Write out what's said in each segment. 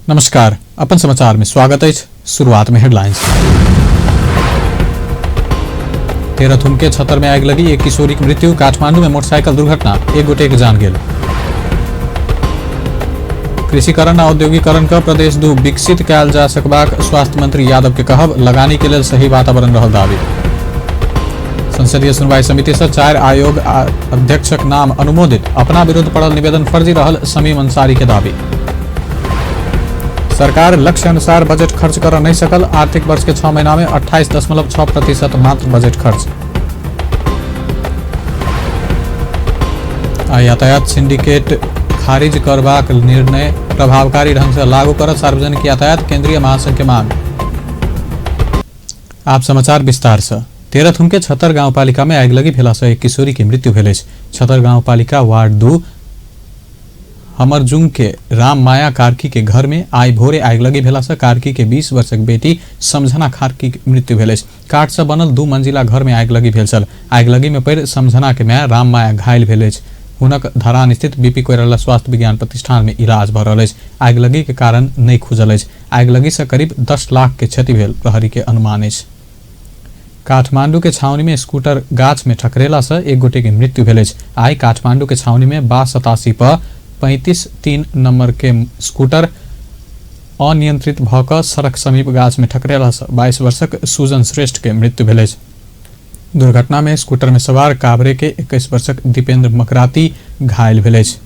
नमस्कार, अपन समाचार में स्वागत है। शुरुआत में हेडलाइंस। तेरहथुम के छतर में आग लगी, एक किशोरी की मृत्यु। काठमांडू में मोटरसाइकिल दुर्घटना, एक गोटे के जान गेल। कृषिकरण आ औद्योगिकरण का प्रदेश 2 विकसित कयल जा सकबाक स्वास्थ्य मंत्री यादव के कहब, लगानी के लेल सही वातावरण रहल दावी। संसदीय सुनवाई समिति से 4 आयोग अध्यक्षक नाम अनुमोदित, अपना विरुद्ध पड़ल निवेदन फर्जी रहल शमीम अंसारी के दावी। सरकार लक्ष्य अनुसार बजट खर्च कर नहीं सकल, आर्थिक वर्ष के 6 महीना में 28.6% मात्र बजट खर्च। आ यातायात सिंडिकेट खारिज करबाक निर्णय प्रभावकारी ढंग से लागू करत सार्वजनिक यातायात केंद्रीय महासंघ के मांग। आप समाचार विस्तार से। तेरहथुम के छतर गाउँपालिका में आगिलगी भेला से एक किशोरी के मृत्यु भेल अछि। छतर गाउँपालिका वार्ड 2 हमरजुंग के राम माया कार्की के घर में आइ भोरे आगिलगी भेला से कार्की के 20 वर्षक बेटी समझना कार्की के मृत्यु भेल अछि। काठ से बनल 2 मंजिला घर में आगिलगी भेल छल। आगिलगी में पड़ि समझना के माय राम माया घायल भेल अछि। हुनक धरान स्थित बीपी कोइराला स्वास्थ्य विज्ञान प्रतिष्ठान में इलाज भऽ रहल अछि। आगिलगी के कारण नहि खुजल अछि। आगिलगी से करीब 10 लाख के क्षति भेल प्रहरी के अनुमान अछि। काठमांडू के छावनी में स्कूटर गाछ में ठकरेला से एक गोटे के मृत्यु भेल अछि। आइ काठमांडू के छावनी में 82 पर 35-3 नंबर के स्कूटर अनियंत्रित भऽ कऽ सड़क समीप गाछ में ठकरेला से 22 वर्षक सुजन श्रेष्ठ के मृत्यु भेल अछि। दुर्घटना में स्कूटर में सवार काभरे के 21 वर्षक दीपेंद्र मकराती घायल भेल अछि।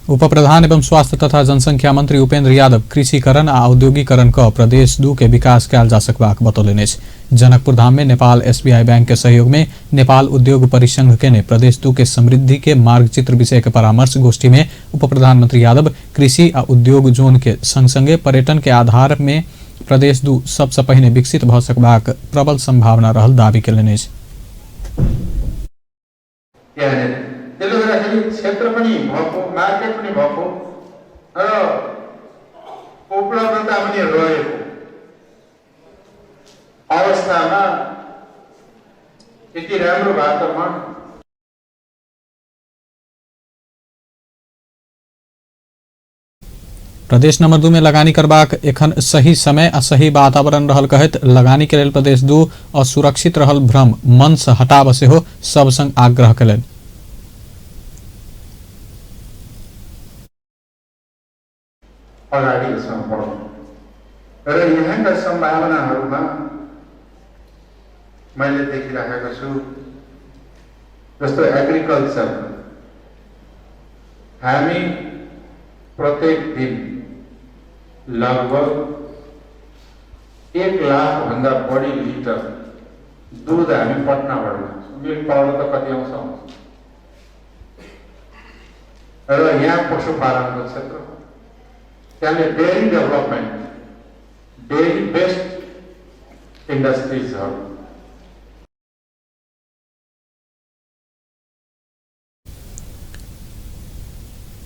उप प्रधान एवं स्वास्थ्य तथा जनसंख्या मंत्री उपेंद्र यादव कृषिकरण आ औद्योगिकरण क प्रदेश 2 के विकास कयल जा सकबाक बतौलनि अछि। जनकपुर धाम में नेपाल एसबीआई बैंक के सहयोग में नेपाल उद्योग परिसंघ के ने प्रदेश 2 के समृद्धि के मार्गचित्र विषय के परामर्श गोष्ठी में उप प्रधानमंत्री यादव कृषि आ उद्योग जोन के संग संगे पर्यटन के आधार में प्रदेश 2 सबसे पहिने विकसित भऽ सकबाक प्रबल संभावना रहल दावी केलनि अछि। त्यसले गर्दाखेरि क्षेत्र पनि भएको, मार्केट पनि भएको र उपलब्धता पनि रहेको अवस्थामा यति राम्रो वातावरण। प्रदेश नंबर 2 में लगानी करबाक एखन सही समय आ सही वातावरण रहल कहैत लगानी के लेल प्रदेश 2 असुरक्षित रहल भ्रम मन से हटाब सेहो सब संग आग्रह कयलनि। अगाडि यसमा बढौँ र यहाँका सम्भावनाहरूमा मैले देखिराखेको छु, जस्तो एग्रिकल्चर, हामी प्रत्येक दिन लगभग 1 लाख भन्दा बढी लिटर दुध हामी पटनाबाट ल्याउँछौँ। मिल्क पाउडर त कति आउँछ आउँछ। र यहाँ पशुपालनको क्षेत्र, त्यहाँले डेयरी डेभलपमेन्ट, डेयरी बेस्ड इन्डस्ट्रिजहरू।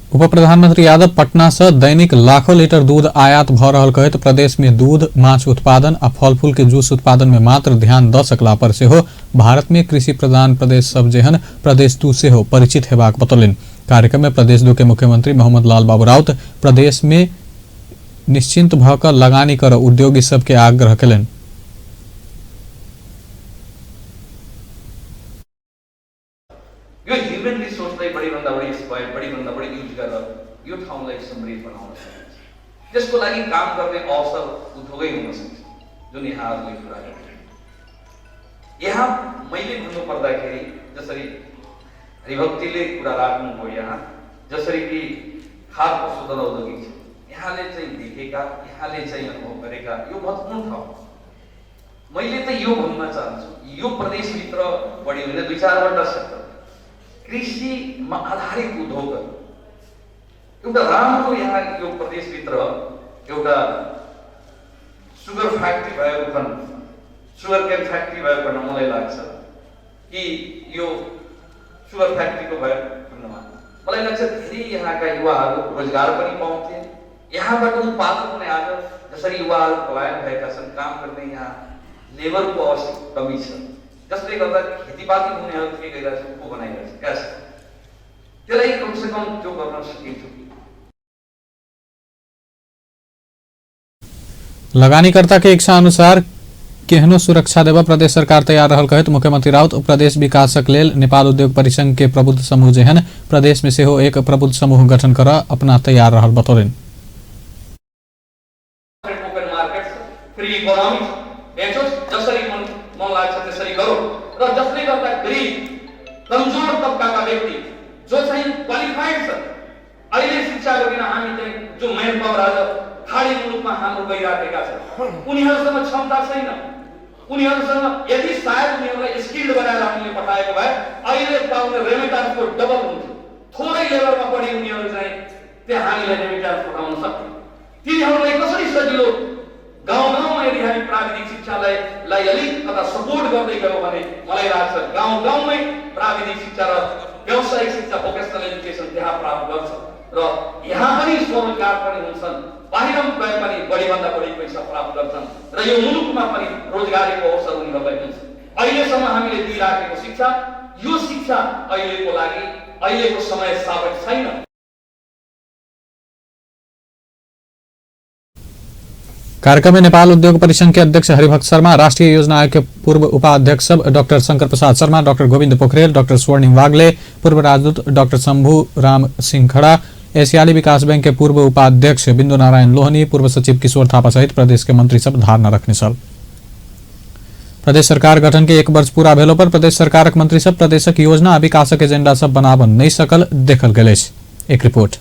उप प्रधानमंत्री यादव पटना से दैनिक लाखों लीटर दूध आयात भऽ रहल कहैत प्रदेश में दूध, माछ उत्पादन आ फल फूल के जूस उत्पादन में मात्र ध्यान दऽ सकला पर सेहो भारत में कृषि प्रधान प्रदेश सब जेहन प्रदेश 2 सेहो परिचित हेबाक बतौलनि। कार्यक्रम में प्रदेश 2 के मुख्यमंत्री मोहम्मद लाल बाबू राउत प्रदेश में निश्चिंत भऽ कऽ लगानी करऽ उद्योगी सबके आग्रह केलनि। यो ह्युमन रिसोर्सलाई बढीभन्दा बढी एक्सप्लोइट, बढीभन्दा बढी युज गरेर यो ठाउँलाई समृद्ध बनाउन सकिन्छ। त्यसको लागि काम गर्ने अवसर उद्योगै हुन सक्छ, जुन यहाँहरूले कुरा गर्नुभयो। यहाँ मैले भन्नु पर्दाखेरि जसरी हरिभक्तिले कुरा राख्नुभयो, यहाँ जसरी कि खाद्य प्रशोधन औद्योगिक छ, यहाँले चाहिँ देखेका, यहाँले चाहिँ अनुभव गरेका यो महत्त्वपूर्ण ठाउँ। मैले त यो भन्न चाहन्छु, यो प्रदेशभित्र बढी होइन, 2-4वटा सेक्टर कृषिमा आधारित उद्योगहरू एउटा राम्रो यहाँ यो प्रदेशभित्र एउटा सुगर फ्याक्ट्री भएको खण्ड, सुगर केन फ्याक्ट्री भएको खण्ड, मलाई लाग्छ कि यो सुगर फ्याक्ट्रीको भएको खण्डमा मलाई लाग्छ धेरै यहाँका युवाहरू रोजगार पनि पाउँथे। यहाँबाट उत्पादन हुने, आज जसरी युवाहरू पलायन भएका छन्, काम गर्ने यहाँ लेबरको आवश्यक कमी छ, जसले गर्दा खेतीपाती हुनेहरू के गरिरहेको छ, उखु बनाइरहेको छ, क्यास त्यसलाई कमसेकम त्यो गर्न सकिन्छ। लगानीकर्ता के इच्छा अनुसार केहनो सुरक्षा देबऽ प्रदेश सरकार तैयार रहल कहैत मुख्यमंत्री राउत प्रदेश विकासक लेल नेपाल उद्योग परिसंघ के प्रबुद्ध समूह जेहन प्रदेश में सेहो एक प्रबुद्ध समूह गठन करऽ अपना तैयार रहल बतौलनि। ओपन मार्केट छ, फ्री इकोनोमी छ, बेचोस्, जसरी मन मन लाग्छ त्यसरी गरौँ र जसले गर्दा गरिब कमजोर तबकाका व्यक्ति जो चाहिँ क्वालिफाइड छ, अहिले शिक्षाको बिना हामी चाहिँ जो मेन पावर आज खाडी मुलुकमा हाम्रो गइराखेका छन्, उनीहरूसँग क्षमता छैन। उनीहरूसँग यदि सायद उनीहरूलाई स्किल्ड बनाएर हामीले पठाएको भए अहिले पाउने रेमिटान्सको डबल हुन्थ्यो। थोरै लेभलमा बढी उनीहरू चाहिँ त्यहाँ हामीलाई रेमिटान्स पठाउन सक्थे। तिनीहरूलाई कसरी सजिलो गाउँ गाउँमा यदि हामी प्राविधिक शिक्षालाई अलिकता सपोर्ट गर्दै गयौँ भने मलाई लाग्छ गाउँ गाउँमै प्राविधिक शिक्षा र व्यावसायिक शिक्षा भोकेसनल एजुकेसन त्यहाँ प्राप्त गर्छ र यहाँ पनि स्वरोजगार पनि हुन्छन्, बाहिर गए पनि बढीभन्दा बढी पैसा प्राप्त गर्छन् र यो मुलुकमा पनि रोजगारीको अवसर उनीहरूलाई हुन्छ। अहिलेसम्म हामीले दिइराखेको शिक्षा, यो शिक्षा अहिलेको लागि अहिलेको समय साबित छैन। कार्यक्रम में नेपाल उद्योग परिसंघ के अध्यक्ष हरिभक्त शर्मा, राष्ट्रीय योजना आयोग के पूर्व उपाध्यक्ष सब doctor Shankar Prasad Sharma, doctor Govind Pokharel, doctor Swarnim Wagle, पूर्व राजदूत डॉक्टर शंभू राम सिंह खड़ा, एशियाली विकास बैंक के पूर्व उपाध्यक्ष बिंदु नारायण लोहनी, पूर्व सचिव किशोर थापा सहित प्रदेश के मंत्री सब धारणा रखने छल। प्रदेश सरकार गठन के 1 वर्ष पूरा भेलो पर प्रदेश सरकारक मंत्री सब प्रदेशक योजना आ विकासक एजेंडा सब बनाब नहि सकल देखल गेल अछि। एक रिपोर्ट।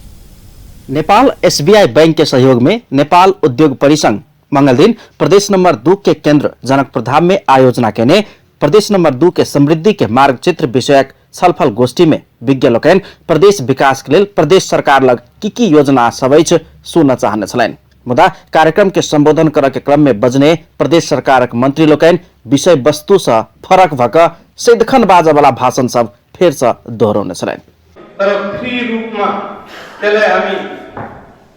नेपाल एसबीआई बैंक के सहयोग में नेपाल उद्योग परिसंघ मंगल दिन प्रदेश नंबर 2 के केंद्र जनकपुर धाम में आयोजना केने प्रदेश नंबर 2 के समृद्धि के मार्गचित्र विषयक छलफल गोष्ठी में विज्ञ लोकनि प्रदेश विकास के लेल प्रदेश सरकार लग की की योजना सब अछि सुनऽ चाहने छलनि। मुदा कार्यक्रम के संबोधन करऽ के क्रम में बजने प्रदेश सरकारक मंत्री लोकनि विषय वस्तु से फरक भऽ कऽ सदिखन बाजऽ वाला भाषण सब फेर से दोहरौने छलनि। तर फ्री रूपमा त्यसलाई हामी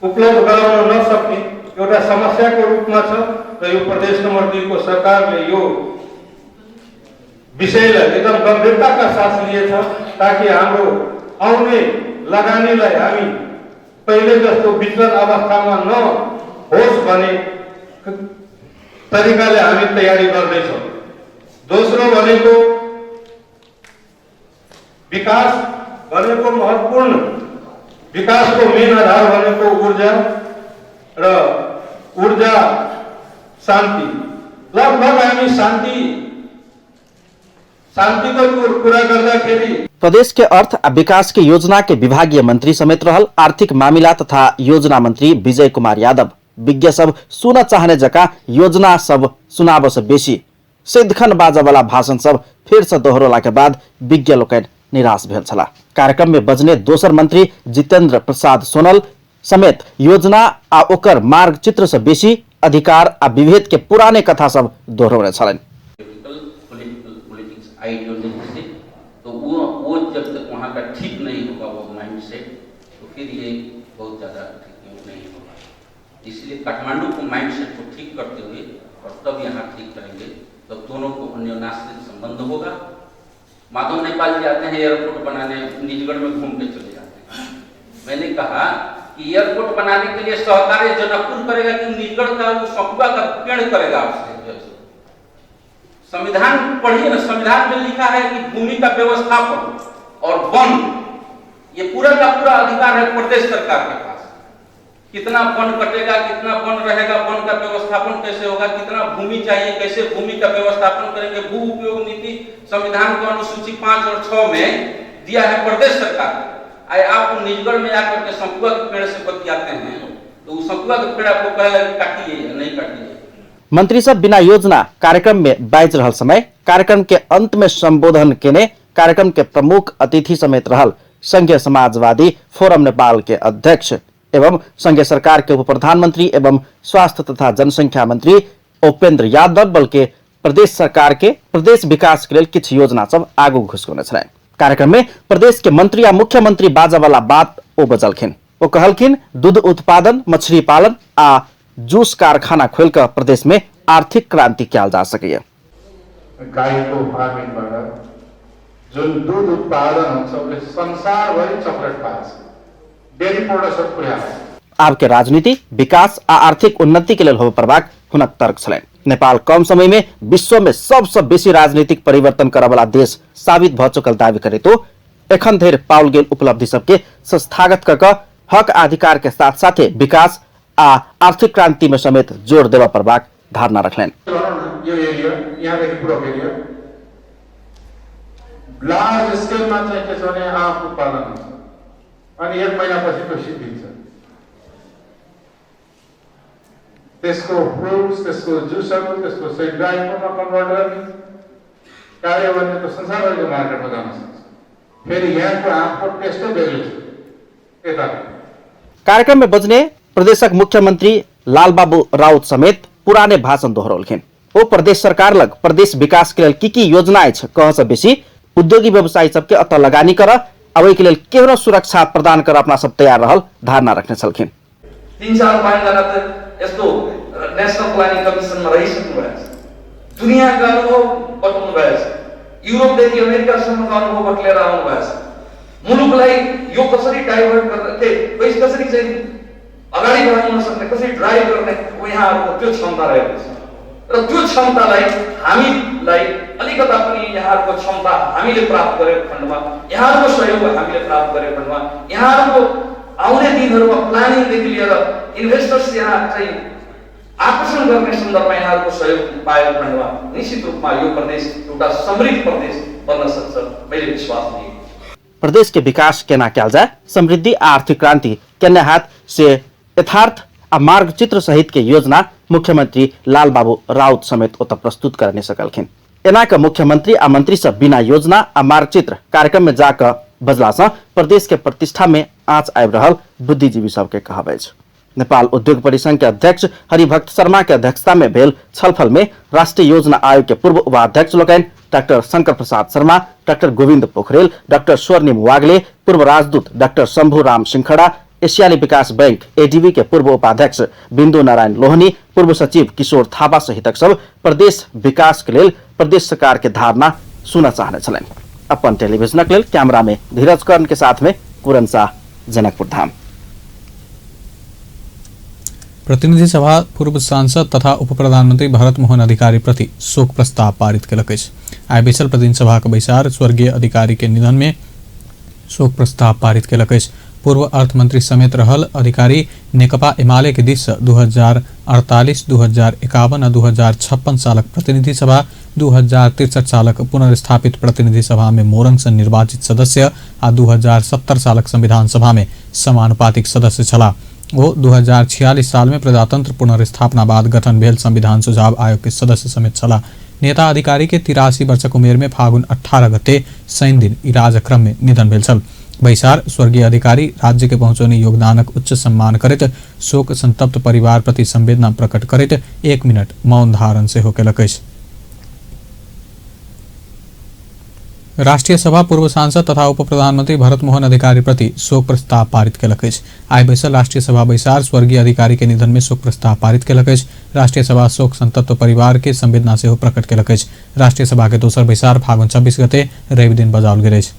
उपलब्ध गराउन नसक्ने एउटा समस्याको रूपमा छ र यो प्रदेश नम्बर 2 को सरकारले यो विषयलाई एकदम गम्भीरताका साथ लिएछ ताकि हाम्रो आउने लगानीलाई हामी पहिले जस्तो विचलन अवस्थामा नहोस् भन्ने तरिकाले हामी तयारी गर्दैछौँ। दोस्रो भनेको विकास भनेको महत्त्वपूर्ण विकासको मेन आधार भनेको ऊर्जा र ऊर्जा शान्ति। लगभग हामी शान्तिको कुरा गर्दाखेरि प्रदेश के अर्थ आ विकास के योजना के विभागीय मंत्री समेत रहल आर्थिक मामिला तथा योजना मंत्री विजय कुमार यादव विज्ञ सब सुन चाहने जका योजना सब सुनाब से बेसी सदिखन बाजऽ वाला भाषण सब फेर से दोहरौला के बाद विज्ञ लोकनि निराश भेल छलाह। कार्यक्रम में बजने दोसर मंत्री जितेंद्र प्रसाद सोनल समेत योजना आ ओकर मार्गचित्र से बेसी अधिकार आ विभेद के पुराने कथा सब दोहरौने छलनि। आइडियोलॉजी से तो वो जब तक वहाँ का ठीक नहीं होगा वो माइंड सेट, तो फिर ये बहुत ज़्यादा ठीक नहीं होगा। इसलिए काठमांडू को माइंड सेट को ठीक करते हुए और तब यहाँ ठीक करेंगे तब दोनों को अन्योन्याश्रित संबंध होगा। माधव नेपाल जी आते हैं एयरपोर्ट बनाने, निजगढ़ में घूम के चले जाते हैं। मैंने कहा कि एयरपोर्ट बनाने के लिए सहकार्य जनकपुर करेगा कि निजगढ़ का वो सखुआ का पेड़ करेगा आपसे? संविधान पढ़िए ना, संविधान में लिखा है कि भूमि का व्यवस्थापन और वन ये पूरा का पूरा अधिकार है प्रदेश सरकार के पास। कितना वन कटेगा, कितना वन रहेगा, वन का व्यवस्थापन कैसे होगा, कितना भूमि चाहिए, कैसे भूमि का व्यवस्थापन करेंगे, भू उपयोग नीति संविधान को अनुसूची 5 और 6 में दिया है प्रदेश सरकार। आए आप निजगढ़ में आकर के सखुआ के पेड़ से बतियाते हैं तो उस सखुआ के पेड़ आपको कहेगा कि काटिए या नहीं काटिए। मंत्री सब बिना योजना कार्यक्रम में बाजि रहल समय कार्यक्रम के अंत में संबोधन केने कार्यक्रम के प्रमुख अतिथि समेत रहल संघीय समाजवादी फोरम नेपाल के अध्यक्ष एवं संघीय सरकार के उप प्रधानमंत्री एवं स्वास्थ्य तथा जनसंख्या मंत्री उपेंद्र यादव बल्कि प्रदेश सरकार के प्रदेश विकास के लेल किछु योजना सब आगू घुसकौने छलनि। कार्यक्रम में प्रदेश के मंत्री आ मुख्यमंत्री बाजऽ वाला बात ओ बजलखिन। ओ कहलखिन दूध उत्पादन, मछली पालन आ जूस कारखाना खोलि कऽ प्रदेश में आर्थिक क्रांति कयल जा सकैए। गाईको फार्मिङबाट जुन दूध उत्पादन हुन्छ उसले संसारभरि चक्लेट पाएको छ, डेरी प्रोडक्टहरू पुर्याएको छ। आब के राजनीति विकास आ आर्थिक उन्नति के लेल होबय पड़बाक हुनक तर्क छलनि। नेपाल कम समय में विश्व में सबसँ बेसी राजनीतिक परिवर्तन करऽवला देश साबित भऽ चुकल दावी करैतो एखन धरि पाओल गेल उपलब्धि सबके संस्थागत कऽ कऽ हक अधिकार के साथ साथे विकास आ आर्थिक क्रांति में समेत जोर देबऽ पड़बाक धारणा रखलनि। भनौँ न, यो एरिया यहाँदेखि पूरब एरिया लार्ज स्केलमा चाहिँ के छ भने आँप उत्पादन हुन्छ अनि एक महिनापछि त्यो सिद्धिन्छ। त्यसको फ्रुट्स, त्यसको जुसहरू, त्यसको चाहिँ ड्राई फ्रुटमा कन्भर्ट गर्ने कार्य भने त संसारभरिको मार्केटमा जान सक्छ। फेरि यहाँको आँपको टेस्टै बेग्लै छ यता। कार्यक्रम में बजने प्रदेशक मुख्यमंत्री लालबाबू राउत समेत पुराने भाषण दोहरौलखिन। ओ प्रदेश सरकार लग प्रदेश विकास के लेल की की योजना अछि कह से बेसी उद्योगी व्यवसायी सबके अतः लगानी कर आ ओहि के लेल केहनो सुरक्षा प्रदान कर अपना सब तैयार रहल धारणा रखने छलखिन। 3-4-5 जना त यस्तो नेसनल प्लानिङ कमिसनमा रहिसक्नु भएको छ, दुनियाँको अनुभव बटुल्नु भएको छ, युरोपदेखि अमेरिकासम्मको अनुभव बटुलेर आउनु भएको छ। मुलुकलाई यो कसरी डाइभर्ट गर्ने, के कसरी चाहिँ अगाडि बढाउन सक्ने, कसरी ड्राइभ गर्ने, यहाँहरूको त्यो क्षमता रहेको छ र त्यो क्षमतालाई हामीलाई अलिकता पनि यहाँहरूको क्षमता हामीले प्राप्त गरेको खण्डमा, यहाँहरूको सहयोग हामीले प्राप्त गरेको खण्डमा, यहाँहरूको आउने दिनहरूमा प्लानिङदेखि लिएर इन्भेस्टर्स यहाँ चाहिँ आकर्षण गर्ने सन्दर्भमा यहाँहरूको सहयोग पाएको खण्डमा निश्चित रूपमा यो प्रदेश एउटा समृद्ध प्रदेश बन्न सक्छ, मैले विश्वास लिएँ। प्रदेश के विकास केना कयल जाय, समृद्धि आ आर्थिक क्रांति केने हाथ से यथार्थ आ मार्गचित्र सहित के योजना मुख्यमंत्री लालबाबू राउत समेत ओतऽ प्रस्तुत करने सकलखिन। एना के मुख्यमंत्री आ मंत्री सब बिना योजना आ मार्गचित्र कार्यक्रम में जाकर बजला सँ प्रदेश के प्रतिष्ठा में आँच आबि रहल बुद्धिजीवी सबके कहब अछि। नेपाल उद्योग परिसंघ के अध्यक्ष हरिभक्त शर्मा के अध्यक्षता में भेल छलफल में राष्ट्रीय योजना आयोग के पूर्व उपाध्यक्ष लोकनि doctor Shankar Prasad Sharma, doctor Gobind Pokhrel, doctor स्वर्णिम वागले, पूर्व राजदूत डाक्टर शंभू राम सिंहखड़ा, एशियाली विकास बैंक एडीबी के पूर्व उपाध्यक्ष बिंदु नारायण लोहनी, पूर्व सचिव किशोर थापा सहितक सब प्रदेश विकास के लेल प्रदेश सरकार के धारणा सुनऽ चाहने छलनि। अपन टेलीविजनक लेल कैमरा में धीरज कर्ण के साथ में पूरन शाह, जनकपुर धाम। प्रतिनिधि सभा पूर्व सांसद तथा उप प्रधानमंत्री भरत मोहन अधिकारी प्रति शोक प्रस्ताव पारित केलक अछि। आइ बैसल प्रतिनिधि सभाक बैसार स्वर्गीय अधिकारी के निधन में शोक प्रस्ताव पारित केलक अछि। पूर्व अर्थमंत्री समेत रहल अधिकारी नेकपा एमाले के दिस 2048, 2051 आ 2056 सालक प्रतिनिधि सभा, 2063 सालक पुनर्स्थापित प्रतिनिधि सभा में मोरंग से निर्वाचित सदस्य आ 2070 सालक संविधान सभा में समानुपातिक सदस्य छलाह। ओ 2046 साल में प्रजातंत्र पुनर्स्थापना बाद गठन भेल संविधान सुझाव आयोग के सदस्य समेत छलाह। नेता अधिकारी के 83 वर्षक उमेर में फागुन 18 गते शनि दिन इलाज क्रम में निधन भेल छल। बैसार स्वर्गीय अधिकारी राज्य के पहुंचौने योगदानक उच्च सम्मान करैत शोक संतप्त परिवार प्रति संवेदना प्रकट करैत 1 मिनट मौन धारण सेहो केलक अछि। राष्ट्रीय सभा पूर्व सांसद तथा उप प्रधानमंत्री भरत मोहन अधिकारी प्रति शोक प्रस्ताव पारित केलक अछि। आइ बैसल राष्ट्रीय सभा बैसार स्वर्गीय अधिकारी के निधन में शोक प्रस्ताव पारित केलक अछि। राष्ट्रीय सभा शोक संतप्त परिवार के संवेदना सेहो प्रकट केलक अछि। राष्ट्रीय सभा के दोसर बैसार फागुन 26 गते रवि दिन बजाओल गेल अछि।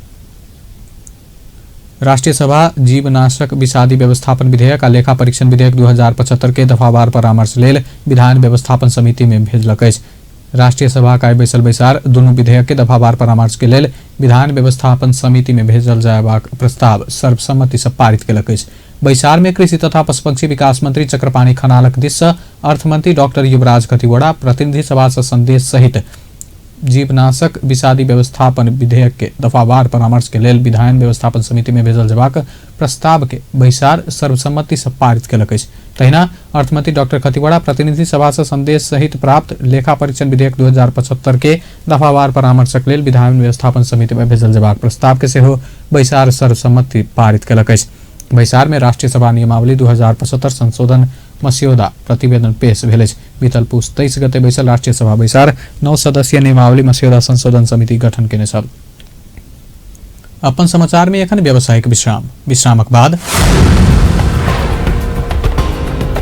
राष्ट्रीय सभा जीवनाशक विषादी व्यवस्थापन विधेयक आ लेखा परीक्षण विधेयक 2075 के दफावार परामर्श लेल विधान व्यवस्थापन समिति में भेजलक अछि। राष्ट्रीय सभा का बैसल बैसार दुनू विधेयक के दफावार परामर्श के लेल विधान व्यवस्थापन समिति में भेजल जायबाक प्रस्ताव सर्वसम्मति से पारित केलक अछि। बैसार में कृषि तथा पशुपक्षी विकास मंत्री चक्रपाणी खनालक दिस से अर्थमंत्री डॉक्टर युवराज खतिवड़ा प्रतिनिधि सभा से संदेश सहित जीवनाशक विषादी व्यवस्थापन विधेयक के दफावार परामर्श के लेल विधान व्यवस्थापन समिति में भेजल जबाक प्रस्ताव के बैसार सर्वसम्मति से पारित केलक अछि। तहिना अर्थमंत्री डॉक्टर खतिवड़ा प्रतिनिधि सभा से संदेश सहित प्राप्त लेखा परीक्षण विधेयक 2075 के दफावार परामर्शक लेल विधान व्यवस्थापन समिति में भेजल जबाक प्रस्ताव के सेहो बैसार सर्वसम्मति पारित केलक अछि। बैसार में राष्ट्रीय सभा नियमावली 2075 संशोधन मस्यौदा प्रतिवेदन पेश भेल अछि। बीतल पुस 23 गते बैसल राष्ट्रीय सभा बैसार 9 सदस्यीय नियमावली मस्यौदा संशोधन समिति गठन केने छल। अपन समाचार में एखन व्यावसायिक विश्राम। विश्रामक बाद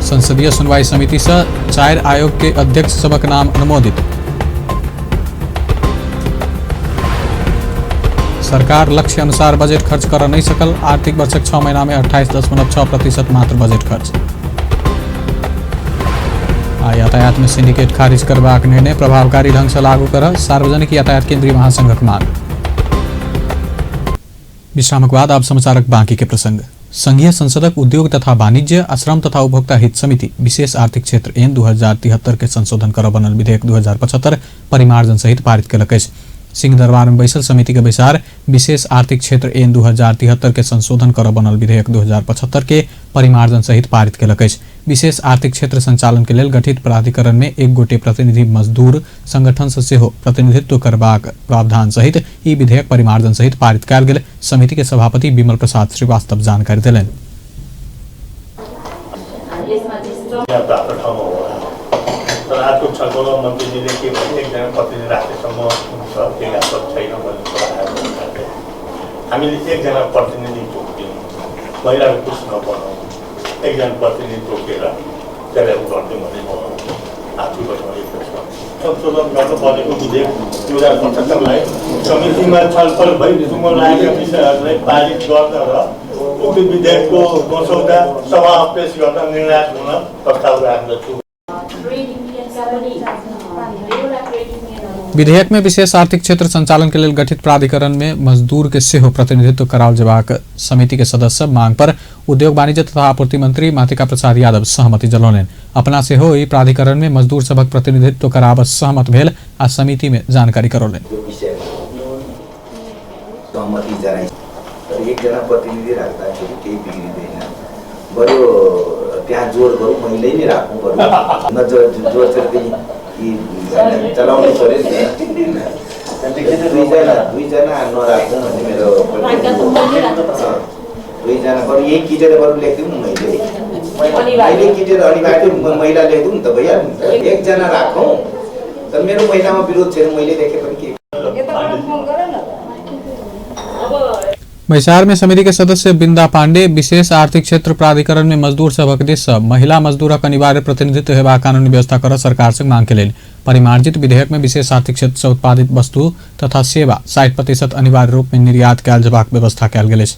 संसदीय सुनवाई समिति से 4 आयोग के अध्यक्ष सबक नाम अनुमोदित। सरकार लक्ष्य अनुसार बजट खर्च कर नहीं सकल। आर्थिक वर्षक 6 महीना में 28.6% मात्र बजट खर्च। आ यातायात यातायात में सिंडिकेट खारिज करबाक निर्णय प्रभावकारी ढंग से लागू कर सार्वजनिक यातायात केंद्रीय महासंघक मांग। विश्रामक बाद आप समाचारक बाकी के प्रसंग। संघीय संसदक उद्योग तथा वाणिज्य आ श्रम तथा उपभोक्ता हित समिति विशेष आर्थिक क्षेत्र एन 2073 के संशोधन कर बनल विधेयक 2075 परिमार्जन सहित पारित केलक अछि। सिंहदरबार में बैसल समिति के बैसार विशेष आर्थिक क्षेत्र एन 2073 के संशोधन कर बनल विधेयक 2075 के परिमार्जन सहित पारित केलक अछि। विशेष आर्थिक क्षेत्र संचालन के लेल गठित प्राधिकरण में एक गोटे प्रतिनिधि मजदूर संगठन से सेहो प्रतिनिधित्व करबाक प्रावधान सहित ई विधेयक परिमार्जन सहित पारित कयल गेल समिति के सभापति विमल प्रसाद श्रीवास्तव जानकारी देलनि। तर आजको छलफलमा मन्त्रीजीले के भने एकजना प्रतिनिधि राख्नेसम्म हुन्छ, केही आपत्ति छैन भन्ने कुरा आएको। हामीले एकजना प्रतिनिधि तोक्यौँ, महिलाको कुछ नबनाउँ, एकजना प्रतिनिधि तोकेर त्यसलाई उ गरिदिउँ भने म आजको बैठकमा छ। संशोधन गर्नु परेको विधेयक 2075लाई समितिमा छलफल भई टुङ्गो लागेका विषयहरूलाई पारित गर्न र उक्त विधेयकको मसौदा सभामा पेश गर्न निर्णायक हुन प्रस्ताव राख्दछु। विधेयक में विशेष आर्थिक क्षेत्र संचालन के लेल गठित प्राधिकरण में मजदूर के सेहो प्रतिनिधित्व कराओल जेबाक समिति के सदस्य मांग पर उद्योग वाणिज्य तथा आपूर्ति मंत्री मातिका प्रसाद यादव सहमति जनौलनि। अपना सेहो एहि प्राधिकरण में मजदूर सभक प्रतिनिधित्व कराब सहमत भेल आ समिति में जानकारी करौलनि। सहमति जनाइ तर एकजना प्रतिनिधि राख्दाखेरि केही बिग्रिँदैन, बरु त्यहाँ जोड गरौँ, मैले नै राखौँ बरु नजोर जोड चाहिँ चलाउनु पर्यो नि त। दुईजना नराखौँ भन्ने मेरो दुईजना बरु यही किटेर बरु लेखिदिउँ न, मैले किटेर अनिवार्य महिला लेखिदिउँ नि त भइहाल्यो नि त। एकजना राखौँ तर मेरो महिलामा विरोध छैन, मैले लेखे पनि के। बैसार में समिति के सदस्य बिंदा पांडे विशेष आर्थिक क्षेत्र प्राधिकरण में मजदूर सभक दिस सँ महिला मजदूरक अनिवार्य प्रतिनिधित्व हेबाक कानूनी व्यवस्था कर सरकार से मांग केलनि। परिमार्जित विधेयक में विशेष आर्थिक क्षेत्र से उत्पादित वस्तु तथा सेवा 60% अनिवार्य रूप में निर्यात कयल जेबाक व्यवस्था कयल गेल अछि।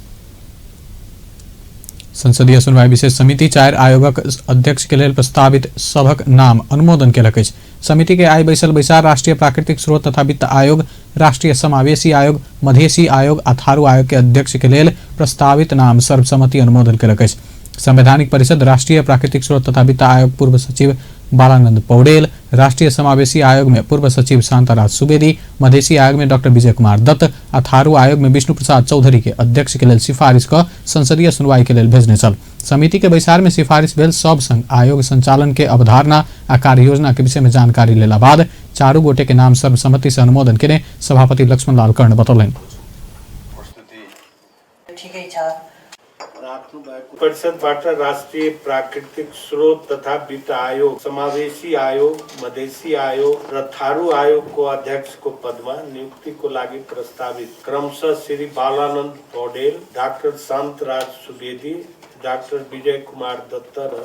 संसदीय सुनवाई विशेष समिति 4 आयोगक अध्यक्ष के लेल प्रस्तावित सभक नाम अनुमोदन केलक अछि। समिति के आइ बैसल बैसार राष्ट्रीय प्राकृतिक स्रोत तथा वित्त आयोग, राष्ट्रीय समावेशी आयोग, मधेसी आयोग आ थारू आयोग के अध्यक्ष के लेल प्रस्तावित नाम सर्वसम्मति अनुमोदन केलक अछि। संवैधानिक परिषद राष्ट्रीय प्राकृतिक स्रोत तथा वित्त आयोग पूर्व सचिव बालानंद पौडेल, राष्ट्रीय समावेशी आयोग में पूर्व सचिव शांताराज सुवेदी, मधेसी आयोग में डॉक्टर विजय कुमार दत्त आ थारू आयोग में विष्णु प्रसाद चौधरी के अध्यक्ष के लेल सिफारिश क संसदीय सुनवाई के लेल भेजने छल। समिति के बैसार में सिफारिश भेल सब संग आयोग संचालन के अवधारणा आ कार्ययोजना के विषय में जानकारी लेला बाद चारू गोटे के नाम सर्वसम्मति से अनुमोदन केने सभापति लक्ष्मण लाल कर्ण बतौलनि। परिषदबाट राष्ट्रिय प्राकृतिक स्रोत तथा वित्त आयोग, समावेशी आयोग, मधेसी आयोग र थारू आयोगको अध्यक्षको पदमा नियुक्तिको लागि प्रस्तावित क्रमशः श्री बालानन्द पौडेल, डाक्टर शान्तराज सुवेदी, डाक्टर विजय कुमार दत्त र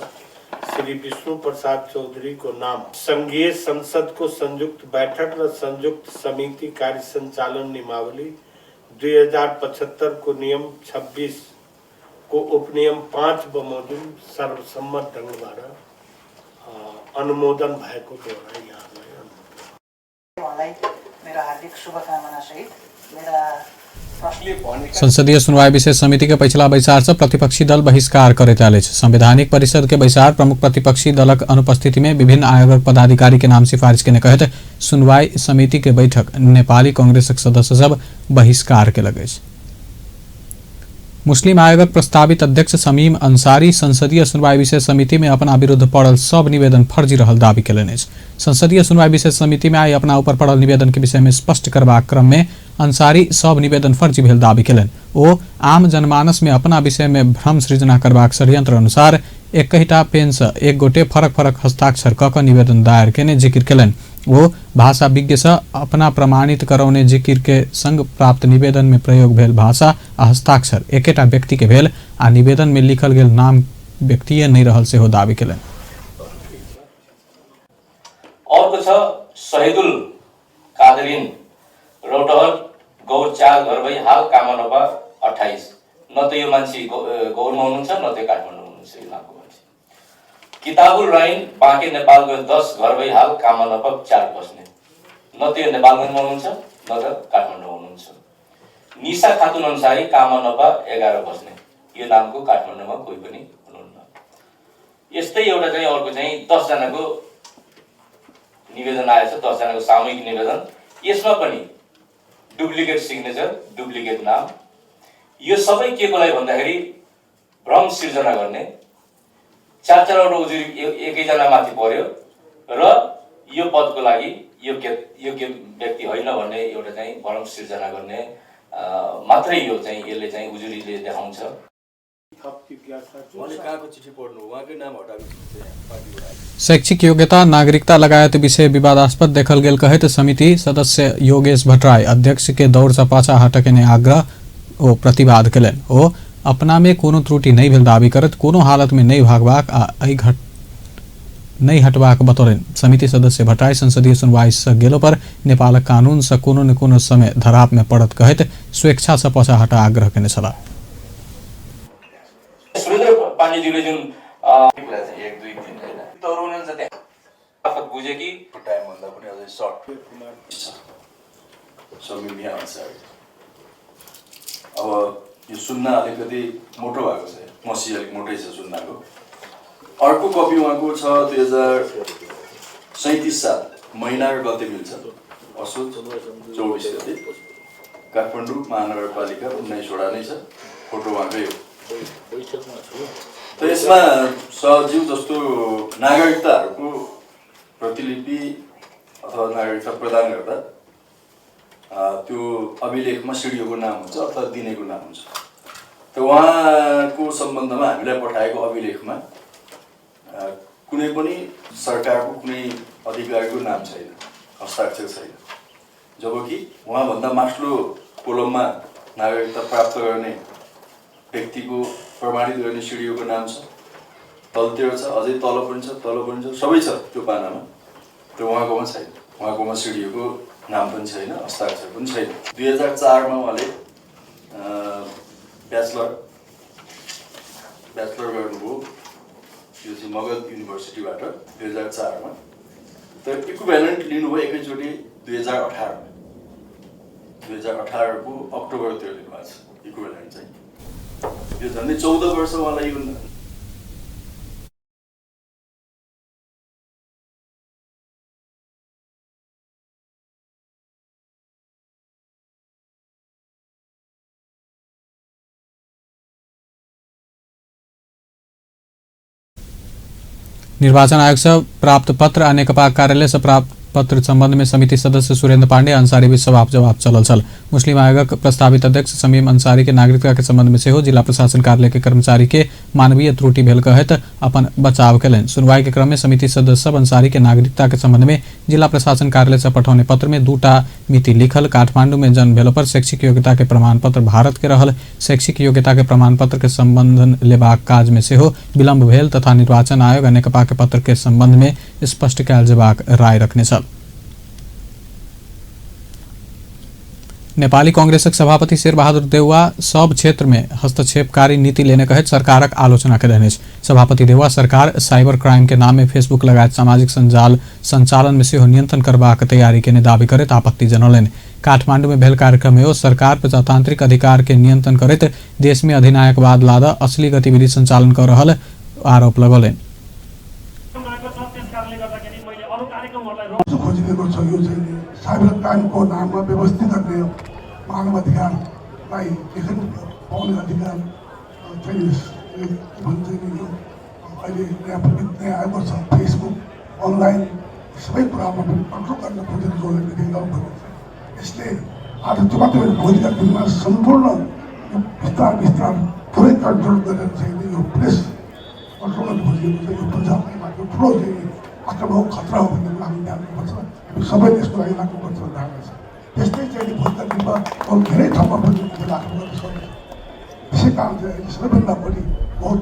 श्री विष्णु प्रसाद चौधरीको नाम संघीय संसदको संयुक्त बैठक र संयुक्त समिति कार्य सञ्चालन नियमावली 2075 को नियम 26 को उपनियम 5 बमोजिम सर्वसम्मत ढङ्गबाट अनुमोदन भएको दोहोऱ्याइ यहाँलाई उहाँलाई मेरो हार्दिक शुभकामना सहित मेरा प्रश्न। संसदीय सुनवाई विशेष समिति के पछिला बैसार से प्रतिपक्षी दल बहिष्कार करैत आयल अछि। संवैधानिक परिषद के बैसार प्रमुख प्रतिपक्षी दलक अनुपस्थिति में विभिन्न आयोगक पदाधिकारी के नाम सिफारिश केने कहैत सुनवाई समिति के बैठक नेपाली कांग्रेसक सदस्य सब बहिष्कार केलक अछि। मुस्लिम आयोगक प्रस्तावित अध्यक्ष शमीम अंसारी संसदीय सुनवाई विशेष समिति में अपना विरुद्ध पड़ल सब निवेदन फर्जी रहल दावी केलनि अछि। संसदीय सुनवाई विशेष समिति में आइ अपना ऊपर पड़ल निवेदन के विषय में स्पष्ट करबाक क्रम में अंसारी सब निवेदन फर्जी भेल दावी केलनि। ओ आम जनमानस में अपना विषय में भ्रम सृजना करबाक षड्यंत्र अनुसार एकहिटा पेन से एक गोटे फरक फरक हस्ताक्षर क कऽ निवेदन दायर केने जिक्र केलनि। वो भाषा विज्ञ से अपना प्रमाणित करौने जिकिर के संग प्राप्त निवेदन में प्रयोग भेल भाषा आ हस्ताक्षर एकेटा व्यक्ति के भेल आ निवेदन में लिखल गेल नाम व्यक्तिये नहीं रहल सेहो दावी केलनि। अर्को छ शहीदुल कादरिन, रौतहट गौर 4 घर भई हाल कामनोपा 28। न त यो मान्छे गौरमा हुनुहुन्छ न त यो काठमाडौँमा हुनुहुन्छ यो नामको मान्छे। किताबुल राइन बाँके नेपालगञ्ज 10 घरभई हाल कामनपक 4 बस्ने, न त यो नेपालगञ्जमा हुनुहुन्छ न त काठमाडौँमा हुनुहुन्छ। निशा खातुन अन्सारी कामनपा 11 बस्ने, यो नामको काठमाडौँमा कोही पनि हुनुहुन्न। यस्तै एउटा चाहिँ अर्को चाहिँ 10 जनाको निवेदन आएछ, 10 जनाको सामूहिक निवेदन। यसमा पनि डुप्लिकेट सिग्नेचर, डुप्लिकेट नाम। यो सबै के को लागि भन्दाखेरि भ्रम सिर्जना गर्ने। 4-4वटा उजुरी एकैजना माथि पर्यो र यो पदको लागि योग्य व्यक्ति होइन भन्ने एउटा चाहिँ भ्रम सिर्जना गर्ने मात्रै यो चाहिँ यसले चाहिँ उजुरीले देखाउँछ। शैक्षिक योग्यता, नागरिकता लगायत विषय विवादास्पद देखल गेल कहैत समिति सदस्य योगेश भट्टराई अध्यक्ष के दौड़ से पाछा हटके आग्रह ओ प्रतिवाद केलनि। ओ अपना में कोनो त्रुटि नहीं भेल दावी करत कोनो हालत में नहीं भागबाक आ एहि नहीं हटबाक बतौलनि। समिति सदस्य भट्टराई संसदीय सुनवाई से गेलो पर नेपालक कानून से कोनो न कोनो समय धराप में पड़त कहैत स्वेच्छा से पाछा हटा आग्रह केने छलाह। सुरेन्द्र पाण्डेज्यूले जुन 1 2 3 हैन तर हुनुहुन्छ त्यहाँ बुझे कि टाइम भन्दा पनि अझै सर्ट समिमिया अन्सारी। अब यो सुन्ना अलिकति मोटो भएको छ, मसी अलिक मोटै छ सुन्नाको। अर्को कपी उहाँको छ 2037 साल महिना र गते मिल्छ, असोज 24 गते, काठमाडौँ महानगरपालिका 19 वडा नै छ, फोटो उहाँकै हो। त यसमा सजीव जस्तो नागरिकताहरूको प्रतिलिपि अथवा नागरिकता प्रदान गर्दा त्यो अभिलेखमा सिडिओको नाम हुन्छ अथवा दिनेको नाम हुन्छ। त उहाँको सम्बन्धमा हामीलाई पठाएको अभिलेखमा कुनै पनि सरकारको कुनै अधिकारीको नाम छैन, हस्ताक्षर छैन। जबकि उहाँभन्दा माथिल्लो कोलममा नागरिकता प्राप्त गर्ने व्यक्तिको प्रमाणित गर्ने सिडिओको नाम छ, तलतिर छ, अझै तल पनि छ, तल पनि छ, सबै छ त्यो पानामा। त्यो उहाँकोमा छैन, उहाँकोमा सिडिओको नाम पनि छैन, हस्ताक्षर पनि छैन। 2004मा उहाँले ब्याचलर गर्नुभयो, यो चाहिँ मगध युनिभर्सिटीबाट 2004मा। तर इक्विभ्यालेन्ट लिनुभयो एकैचोटि 2018मा, 2018को अक्टोबरतिर लिनुभएको छ इक्विभ्यालेन्ट चाहिँ। यो झन्डै 14 वर्ष उहाँलाई यो निर्वाचन आयोग से प्राप्त पत्र आ नेकपा कार्यालय से प्राप्त पत्र संबंध में समिति सदस्य सुरेंद्र पांडे अंसारी बीच सवाल जवाब चलल छल। मुस्लिम आयोगक प्रस्तावित अध्यक्ष शमीम अंसारी के नागरिकता के संबंध में सेहो जिला प्रशासन कार्यालय के कर्मचारी के मानवीय त्रुटि भेल कहैत अपन बचाव केलनि। सुनवाई के क्रम में समिति सदस्य सब अंसारी के नागरिकता के संबंध में जिला प्रशासन कार्यालय से पठौने पत्र में 2टा मिति लिखल। काठमांडू में जन्म भेलो पर शैक्षिक योग्यता के प्रमाण पत्र भारत के रहल। शैक्षिक योग्यता के प्रमाण पत्र के संबंध लेबाक काज में सेहो विलंब भेल तथा निर्वाचन आयोग आ नेकपा के पत्र के संबंध में स्पष्ट कयल जेबाक राय रखने छल। नेपाली कांग्रेसक सभापति शेरबहादुर देउवा सब क्षेत्र में हस्तक्षेपकारी नीति लेने कहैत सरकारक आलोचना केलनि अछि। सभापति देउवा सरकार साइबर क्राइम के नाम में फेसबुक लगायत सामाजिक सञ्जाल संचालन में सेहो नियंत्रण करबाक तैयारी केने दावी करैत आपत्ति जनौलनि। काठमांडू में भेल कार्यक्रम में ओ सरकार प्रजातांत्रिक अधिकार के नियंत्रण करैत देश में अधिनायकवाद लाद असली गतिविधि संचालन कर रहल आरोप लगौलनि। साइबर क्राइमको नाममा व्यवस्थित गर्ने मानव अधिकारलाई लेखन पाउने अधिकार चाहिँ के भन्छ नि यो अहिले नयाँ प्रविधि नयाँ आएको छ, फेसबुक अनलाइन सबै कुरामा पनि कन्ट्रोल गर्न खोजेको जो देखिरहनु छ। यसले आज त्यो मात्रै होइन, भोलिका दिनमा सम्पूर्ण यो विस्तार विस्तार पुरै कन्ट्रोल गरेर चाहिँ यो प्रेस कन्ट्रोल गर्न खोजिएको छ। यो प्रजालाई मात्र ठुलो चाहिँ आक्रमण हो, खतरा हो भन्ने कुरा हामी ध्यान दिनुपर्छ। हामी सबैले यसको लागि लाग्नुपर्छ भन्ने धारणा छ। त्यस्तै चाहिँ भोलिका दिनमा अरू धेरै ठाउँमा पनि आक्रमण गर्न सक्छ। त्यसै कारण चाहिँ अहिले सबैभन्दा बढी बहुत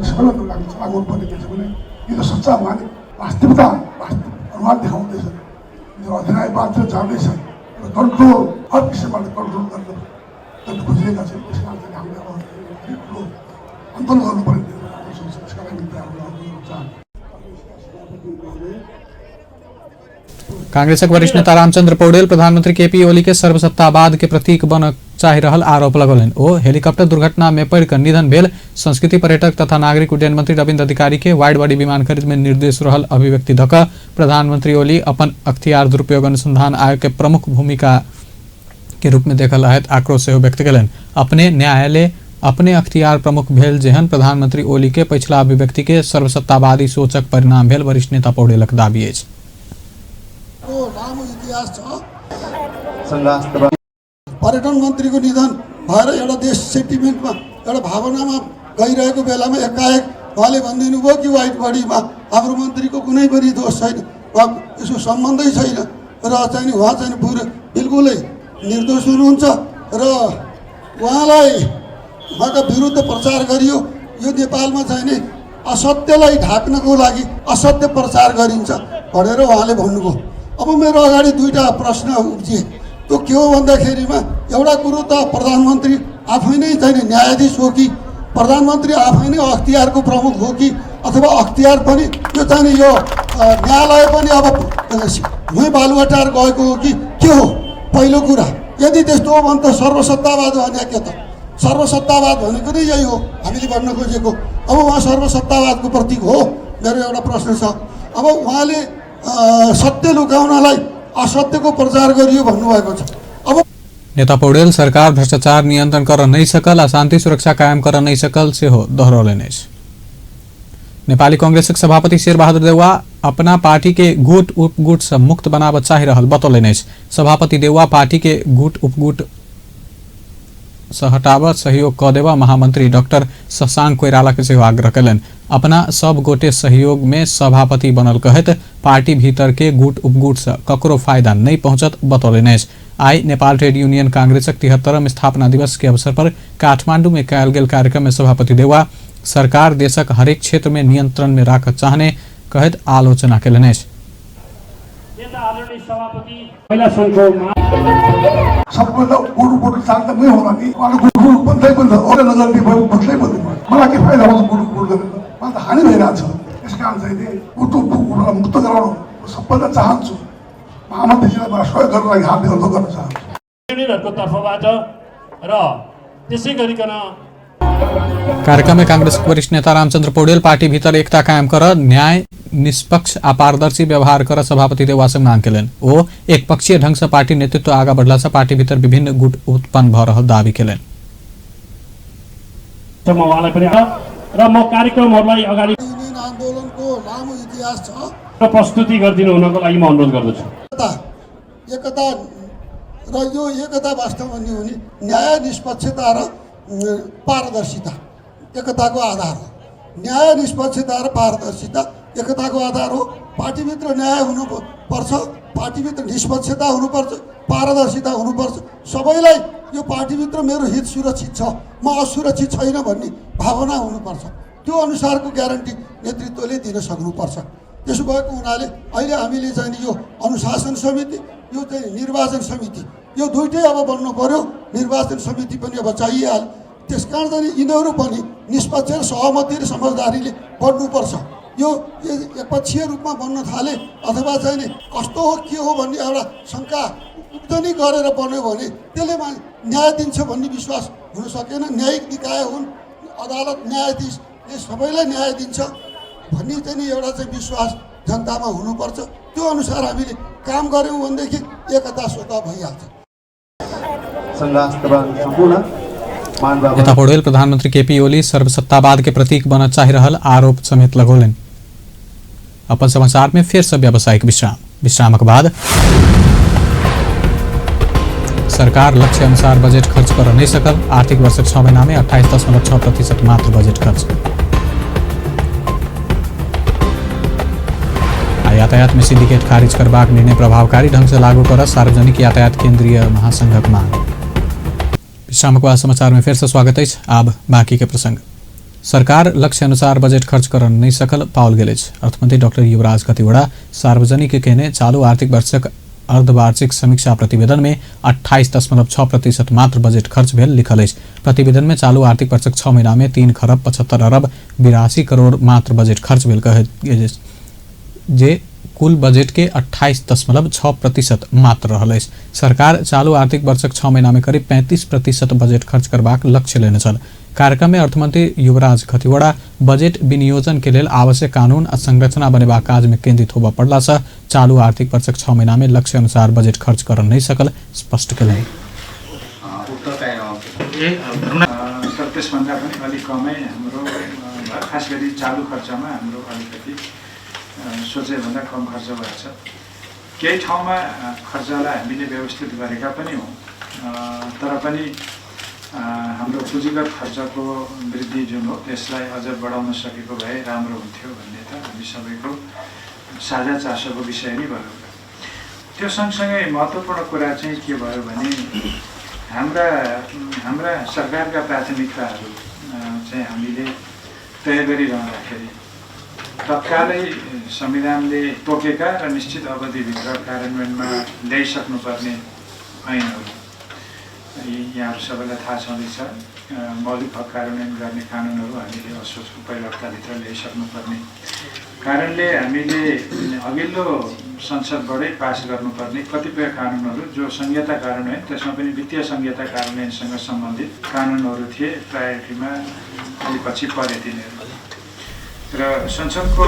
सबैभन्दा लागि चला गर्नुपर्ने के छ भने यो त सच्चा माने वास्तविकता वास्तविक अनुहार देखाउँदैछ, यो अधिनायकवादतिर जाँदैछ र कन्ट्रोल हर किसिमबाट कन्ट्रोल गर्न खोजिरहेका छन्। त्यस कारण चाहिँ हामीले अब ठुलो आन्दोलन गर्नुपर्ने सोच्छ। त्यसका लागि चाहन्छु। कांग्रेसक वरिष्ठ नेता रामचंद्र पौडेल प्रधानमंत्री केपी ओली के सर्वसत्तावाद के प्रतीक बन चाहि रहल आरोप लगौलनि। ओ हेलीकॉप्टर दुर्घटना में पड़ि कऽ निधन भेल संस्कृति, पर्यटक तथा नागरिक उड्डयन मंत्री रविन्द्र अधिकारी के वाइड बॉडी विमान खरीद में निर्देश रहल अभिव्यक्ति दऽ कऽ प्रधानमंत्री ओली अपन अख्तियार दुरुपयोग अनुसंधान आयोग के प्रमुख भूमिका के रूप में देखल रहैत आक्रोश सेहो व्यक्त कयलनि। अपने न्यायालय अपने अख्तियार प्रमुख भेल जेहन प्रधानमंत्री ओली के पछिला अभिव्यक्ति के सर्वसत्तावादी सोचक परिणाम भेल वरिष्ठ नेता पौडेलक दावी अछि। लामो इतिहास छ। पर्यटन मन्त्रीको निधन भएर एउटा देश सेन्टिमेन्टमा, एउटा भावनामा गइरहेको बेलामा एकाएक उहाँले भनिदिनु भयो कि व्हाइट बडीमा हाम्रो मन्त्रीको कुनै पनि दोष छैन वा यसको सम्बन्धै छैन र चाहिँ उहाँ चाहिँ पुरै बिल्कुलै निर्दोष हुनुहुन्छ र उहाँलाई उहाँका विरुद्ध प्रचार गरियो। यो नेपालमा चाहिँ नि असत्यलाई ढाक्नको लागि असत्य प्रचार गरिन्छ भनेर उहाँले भन्नुभयो। अब मेरो अगाडि दुईवटा प्रश्न उब्जिए। त्यो के हो भन्दाखेरिमा एउटा कुरो त प्रधानमन्त्री आफै नै चाहिँ न्यायाधीश हो कि, प्रधानमन्त्री आफै नै अख्तियारको प्रमुख हो कि, अथवा अख्तियार पनि यो चाहिँ यो न्यायालय पनि अब भुइँ बालुवाटार गएको हो कि के हो? पहिलो कुरा, यदि त्यस्तो हो भने त सर्वसत्तावाद भने के त? सर्वसत्तावाद भनेको नै यही हो हामीले भन्न खोजेको। अब उहाँ सर्वसत्तावादको प्रतीक हो, मेरो एउटा प्रश्न छ। अब उहाँले सत्य लुकाउनलाई असत्यको प्रचार गरियो भन्नुभएको छ। अब नेता पौडेल सरकार भ्रष्टाचार नियन्त्रण कर नहि सकल आ शान्ति सुरक्षा कायम कर नहि सकल सेहो दोहरौलनि अछि। नेपाली कांग्रेसक सभापति शेरबहादुर देउवा अपना पार्टी के गुट उपगुट से मुक्त बनाबऽ चाहि रहल बतौलनि अछि। सभापति देउवा पार्टी के गुट उपगुट से हटाबऽ सहयोग कऽ देबऽ महामंत्री डॉक्टर शशांक कोइराला के सेहो आग्रह कयलनि। अपना सब गोटे सहयोग में सभापति बनल कहैत पार्टी भीतर के गुट उपगुट से ककरो फायदा नहीं पहुंचत बतौलनि अछि। आइ नेपाल ट्रेड यूनियन कांग्रेसक 73म स्थापना दिवस के अवसर पर काठमांडू में कयल गेल कार्यक्रम में सभापति देउवा सरकार देशक हरेक क्षेत्र में नियंत्रण में राखऽ चाहने कहैत आलोचना कयलनि अछि। सबभन्दा गुट गुट चाहँदा मै होला नि, उहाँले गुट गुट बन्दै बन्द अरू नगर्ने भयो बन्दै बन्द भयो, मलाई के फाइदा हुन्छ गुट गुट गरेर? मलाई त हानि भइरहेको छ। त्यस कारण चाहिँ नि गुट गुटलाई मुक्त गराउनु सबभन्दा चाहन्छु। महामन्त्रीजीलाई मलाई सहयोग गर्नको लागि हार्दिक अनुरोध गर्न चाहन्छु। युनियनहरूको तर्फबाट र त्यसै गरिकन कार्यक्रम में कांग्रेस वरिष्ठ नेता रामचंद्र पौडेल पार्टी भीतर एकता कायम कर न्याय निष्पक्ष आ पारदर्शी व्यवहार कर सभापति देउवासँग मांग केलनि। ओ एकपक्षीय ढंग से पार्टी नेतृत्व आगा बढ़ला से पार्टी भीतर विभिन्न गुट उत्पन्न भ रहल दावी केलनि। म उहाँलाई पनि र म कार्यक्रमहरूलाई अगाडि युनियन आन्दोलनको लामो इतिहास छ र प्रस्तुति गरिदिनु हुनको लागि म अनुरोध गर्दछु। एकता र यो एकता वास्तवमा नि हुने न्याय निष्पक्षता र पारदर्शिता एकताको आधार हो। न्याय निष्पक्षता र पारदर्शिता एकताको आधार हो। पार्टीभित्र न्याय हुनुपर्छ, पार्टीभित्र निष्पक्षता हुनुपर्छ, पारदर्शिता हुनुपर्छ। सबैलाई यो पार्टीभित्र मेरो हित सुरक्षित छ, म असुरक्षित छैन भन्ने भावना हुनुपर्छ। त्यो अनुसारको ग्यारेन्टी नेतृत्वले दिन सक्नुपर्छ। त्यसो भएको हुनाले अहिले हामीले चाहिँ यो अनुशासन समिति, यो चाहिँ निर्वाचन समिति, यो दुइटै अब बन्नु पर्यो। निर्वाचन समिति पनि अब चाहिहाल्यो। त्यसकारण चाहिँ यिनीहरू पनि निष्पक्ष र सहमति र समझदारीले बन्नुपर्छ। यो एकपक्षीय रूपमा बन्न थाले अथवा चाहिँ नि कस्तो हो के हो भन्ने एउटा शङ्का उब्जनी गरेर बन्यो भने त्यसले न्याय दिन्छ भन्ने विश्वास हुन सकेन। न्यायिक निकाय हुन्, अदालत न्यायाधीशले सबैलाई न्याय दिन्छ भन्ने चाहिँ नि एउटा चाहिँ विश्वास जनतामा हुनुपर्छ। त्यो अनुसार हामीले काम गऱ्यौँ भनेदेखि एकता स्वतः भइहाल्छ। नेता पौडेल प्रधानमंत्री केपी ओली सर्वसत्तावाद के प्रतीक बनऽ चाहि रहल आरोप समेत लगौलनि। अपन समाचार में फिर से व्यावसायिक विश्राम। विश्रामक बाद सरकार लक्ष्य अनुसार बजेट खर्च कर नहीं सकल। आर्थिक वर्षक 6 महीना में 28.6% मात्र बजेट खर्च। यातायात में सिंडिकेट खारिज करबाक निर्णय प्रभावकारी ढंग से लागू कर सार्वजनिक यातायात केंद्रीय महासंघक मांग। विश्रामक बाद समाचार में फिर से स्वागत अछि। आब बाकी के प्रसंग। सरकार लक्ष्य अनुसार बजेट खर्च कर नहीं सकल पाओल गेल अछि। अर्थमंत्री डॉक्टर युवराज खतिवड़ा सार्वजनिक केने चालू आर्थिक वर्षक अर्धवार्षिक समीक्षा प्रतिवेदन में 28.6% मात्र बजेट खर्च भेल लिखल अछि। प्रतिवेदन में चालू आर्थिक वर्षक 6 महीना में 3 खरब 75 अरब 82 करोड़ मात्र बजेट खर्च भेल कहल गेल अछि, जे कुल बजेट के 28.6% मात्र रहल अछि। सरकार चालू आर्थिक वर्षक 6 महीना में करीब 35% बजेट खर्च करबाक लक्ष्य लेने छल। कार्यक्रम में अर्थमंत्री युवराज खतिवड़ा बजेट विनियोजन के लेल आवश्यक कानून आ संरचना बनेबाक काज में केंद्रित होबय पड़ला से चालू आर्थिक वर्षक 6 महीना में लक्ष्य अनुसार बजेट खर्च कर नहीं सकल स्पष्ट केलनि। तर त्यसभन्दा पनि अलिक कमै हाम्रो, खास गरी चालु खर्चमा हाम्रो अलिकति सोचेभन्दा कम खर्च भएको छ। केही ठाउँमा खर्चलाई हामीले व्यवस्थित गरेका पनि हौँ, तर पनि हाम्रो पुँजीगत खर्चको वृद्धि जुन हो त्यसलाई अझ बढाउन सकेको भए राम्रो हुन्थ्यो भन्ने त हामी सबैको साझा चासोको विषय नै भयो। त्यो सँगसँगै महत्त्वपूर्ण कुरा चाहिँ के भयो भने हाम्रा हाम्रा सरकारका प्राथमिकताहरू चाहिँ हामीले तय गरिरहँदाखेरि तत्कालै संविधानले तोकेका र निश्चित अवधिभित्र कार्यान्वयनमा ल्याइसक्नुपर्ने ऐनहरू यहाँहरू सबैलाई थाहा छँदैछ। मौलिक हक कार्यान्वयन गर्ने कानुनहरू हामीले असोजको पहिलो हप्ताभित्र ल्याइसक्नुपर्ने कारणले हामीले अघिल्लो संसदबाटै पास गर्नुपर्ने कतिपय कानुनहरू जो संहिता कार्यान्वयन, त्यसमा पनि वित्तीय संहिता कार्यान्वयनसँग सम्बन्धित कानुनहरू थिए, प्रायोरिटीमा अलि पछि परे तिनीहरू र संसदको।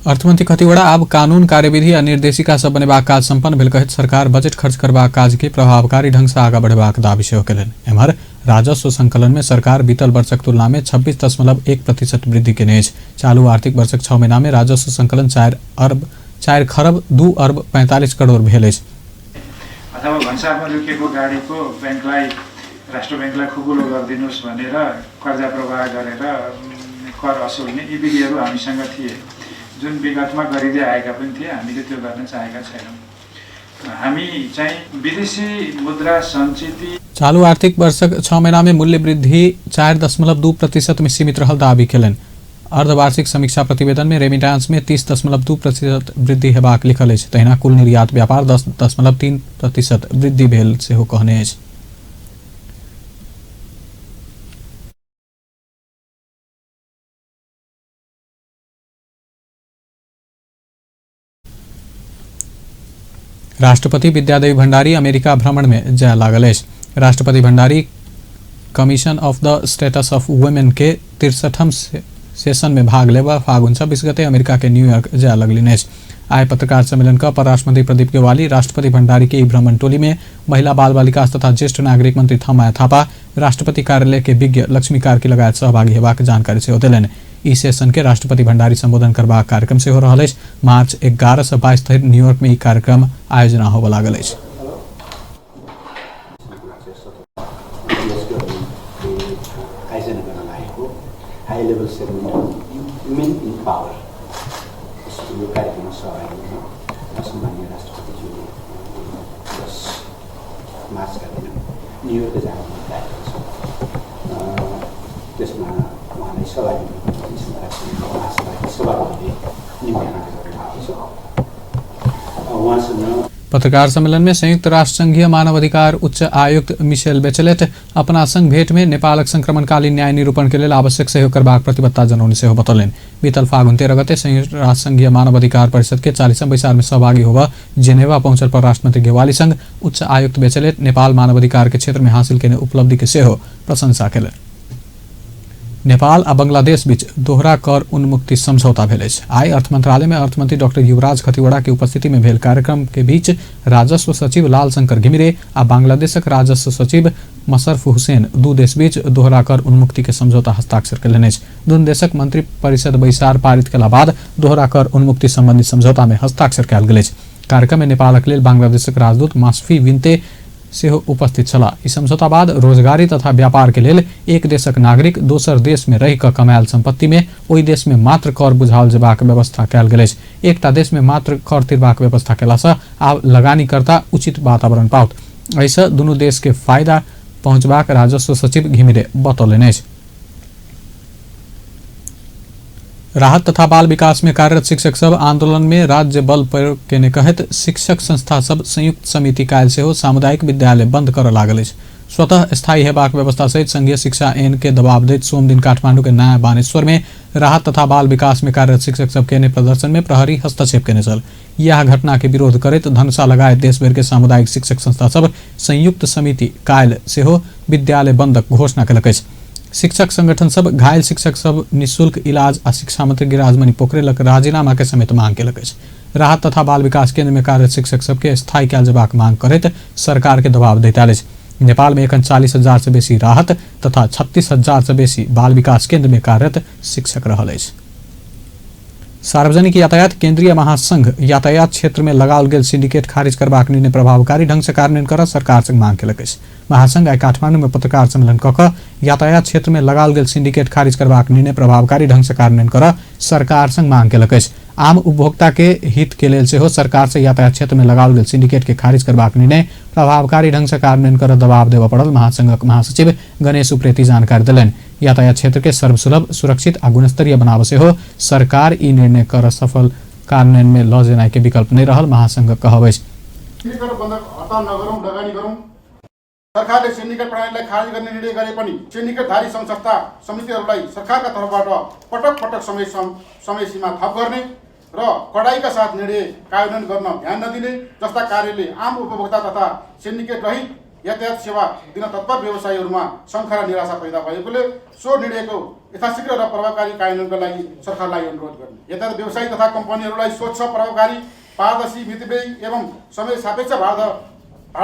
अर्थमंत्री खतिवड़ा आब कानून, कार्यविधि आ निर्देशिका सब बनेबाक काज संपन्न भेल कहैत सरकार बजट खर्च करबाक काज के प्रभावकारी ढंग से आगा बढ़ेबाक दावी सेहो केलनि। एम्हर राजस्व संकलन में सरकार बीतल वर्षक तुलना में 26.1% वृद्धि केने अछि। चालू आर्थिक वर्षक 6 महीना में राजस्व संकलन 4 खरब 2 अर्ब 45 करोड़ भेल अछि। अथवा भन्सारमा लुकेको गाडीको बैंकलाई, राष्ट्र बैंकलाई खुकुलो गरिदिनुहोस् भनेर कर्जा प्रवाह गरेर कर असुल्ने यी विधिहरू हामीसँग थिए, जुन विगतमा गरिँदै आएका पनि थिए। हामीले त्यो गर्न चाहेका छैनौँ। हामी चाहिँ विदेशी मुद्रा सञ्चित। चालू आर्थिक वर्षक 6 महीना में मूल्य वृद्धि 4.2% में सीमित रहल दावी केलनि। अर्धवार्षिक समीक्षा प्रतिवेदन में रेमिटांस में 30.2% वृद्धि हेबाक लिखल अछि। तहिना कुल निर्यात व्यापार 10.3% वृद्धि भेल सेहो कहने अछि। राष्ट्रपति विद्यादेवी भण्डारी अमेरिका भ्रमण में जाय लागल अछि। राष्ट्रपति Bhandari commission of the status of women के 63ठम सेशन में भाग लेबा फागुन 26 गते अमेरिका के न्यूयॉर्क जाय लगलिन अछि। आइ पत्रकार सम्मेलन क परराष्ट्र मंत्री प्रदीप गेवाली राष्ट्रपति भण्डारी के ई भ्रमण टोली में महिला बाल बालिका तथा ज्येष्ठ नागरिक मंत्री थमाया थापा, राष्ट्रपति कार्यालय के विज्ञ लक्ष्मी कार्की लगायत सहभागी हेबाक जानकारी सेहो देलनि। ई सेशन के राष्ट्रपति भण्डारी संबोधन करबाक कार्यक्रम सेहो रहल अछि। मार्च 11 से 22 धरि न्यूयॉर्क में ई कार्यक्रम आयोजना होबय लागल अछि। आयोजना गर्न लागेको high level seminar women in power यो कार्यक्रममा सहभागी हुन सम्माननीय राष्ट्रपतिज्यूले 10 मार्चका दिन न्युयोर्क जानु कार्यक्रम छ। त्यसमा उहाँलाई सहभागी हुन महासभाकी सभापतिले निम्त्याना गर्नुभएको छ। उहाँसँग पत्रकार सम्मेलन में संयुक्त राष्ट्र संघीय मानवाधिकार उच्च आयुक्त मिशेल बेचलेट अपना संग भेंट में नेपालक संक्रमणकालीन न्याय निरूपण के लेल आवश्यक सहयोग करबाक प्रतिबद्धता जनौने सेहो बतौलनि। बीतल फागुन 13 गते संयुक्त राष्ट्र संघीय मानवाधिकार परिषद के 40वां बैसार में सहभागी होबा जेनेवा पहुंचल परराष्ट्र मंत्री गेवाली संग उच्च आयुक्त बेचलेट नेपाल मानवाधिकार के क्षेत्र में हासिल केने उपलब्धि के सेहो प्रशंसा केलनि। नेपाल आ बांग्लादेश बीच दोहरा कर उन्मुक्ति समझौता भेल अछि। आइ अर्थ मंत्रालय में अर्थमंत्री डॉक्टर युवराज खतिवड़ा के उपस्थिति में भेल कार्यक्रम के बीच राजस्व सचिव लाल शंकर घिमिरे आ बांग्लादेशक राजस्व सचिव मशर्फ हुसैन दू देश बीच दोहरा कर उन्मुक्ति के समझौता हस्ताक्षर केलनि अछि। दुनू देशक मंत्री परिषद बैसार पारित केला बाद दोहरा कर उन्मुक्ति संबंधी समझौता में हस्ताक्षर कयल गेल अछि। कार्यक्रम में नेपालक लेल बांग्लादेशक राजदूत मासफी विन्ते सेहो उपस्थित छलाह। ई समझौता बाद रोजगारी तथा व्यापार के लेल एक देशक नागरिक दोसर देश में रहि कऽ कमायल संपत्ति में ओहि देश में मात्र कर बुझाओल जेबाक व्यवस्था कयल गेल अछि। एकटा देश में मात्र कर तिरबाक व्यवस्था केलासँ आब लगानीकर्ता उचित वातावरण पाओत। एहिसँ दुनू देश के फायदा पहुँचबाक राजस्व सचिव घिमिरे बतौलनि अछि। राहत तथा बाल विकास में कार्यरत शिक्षक सब आंदोलन में राज्य बल प्रयोग केने कहैत शिक्षक संस्था सब संयुक्त समिति काल्हि सेहो सामुदायिक विद्यालय बंद करऽ लागल अछि। स्वतः स्थायी हेबाक व्यवस्था सहित संघीय शिक्षा ऐन के दबाव दैत सोमदिन काठमांडू के नया बानेश्वर में राहत तथा बाल विकास में कार्यरत शिक्षक सब केने प्रदर्शन में प्रहरी हस्तक्षेप केने छल। यह घटना के विरोध करैत धनुषा लगायत देशभर के सामुदायिक शिक्षक संस्था सब संयुक्त समिति काल्हि सेहो विद्यालय बंदक घोषणा केलक अछि। शिक्षक संगठन सब घायल शिक्षक सब निःशुल्क इलाज आ शिक्षा मंत्री गिरिराजमणि पोखरेलक राजीनामा के समेत मांग केलक अछि। राहत तथा बाल विकास केंद्र में कार्यरत शिक्षक सबके स्थायी कयल जेबाक मांग करैत सरकार के दबाव दैत आयल अछि। नेपाल में एखन 40,000 से बेसी राहत तथा 36,000 से बेसी बाल विकास केंद्र में कार्यरत शिक्षक रहल अछि। सार्वजनिक यातायात केंद्रीय महासंघ यातायात क्षेत्र में लगाओल गेल सिंडिकेट खारिज करबाक निर्णय प्रभावकारी ढंग से कार्यान्वयन कर सरकार से मांग केलक अछि। महासंघ आइ काठमांडू में पत्रकार सम्मेलन क कऽ यातायात क्षेत्र में लगाओल गेल सिंडिकेट खारिज करबाक निर्णय प्रभावकारी ढंग से कार्यान्वयन कर सरकार संग मांग केलक अछि। आम उपभोक्ता के हित के लेल सेहो सरकार से यातायात क्षेत्र में लगाओल गेल सिंडिकेट के खारिज करबाक निर्णय प्रभावकारी ढंग से कार्यान्वयन कर दबाव देबय पड़ल महासंघक महासचिव गणेश उप्रेती जानकारी देलनि। यातायात क्षेत्र के सर्वसुलभ, सुरक्षित आ गुणस्तरीय बनाबऽ सेहो सरकार ई निर्णय कर सफल कार्यान्वयन में लऽ जेनाइ के विकल्प नहि रहल महासंघक कहब अछि। सरकारले सिन्डिकेट प्रणालीलाई खारेज गर्ने निर्णय गरे पनि सिन्डिकेटधारी सङ्घ संस्था समितिहरूलाई सरकारका तर्फबाट पटक पटक समय सीमा थप गर्ने र कडाइका साथ निर्णय कार्यान्वयन गर्न ध्यान नदिने जस्ता कार्यले आम उपभोक्ता तथा सिन्डिकेट रहित यातायात सेवा दिन तत्पर व्यवसायीहरूमा शङ्का र निराशा पैदा भएकोले सो निर्णयको यथाशीघ्र र प्रभावकारी कार्यान्वयनका लागि सरकारलाई अनुरोध गर्ने। यातायात व्यवसायी तथा कम्पनीहरूलाई स्वच्छ, प्रभावकारी, पारदर्शी, मितव्ययी एवं समय सापेक्ष भाडा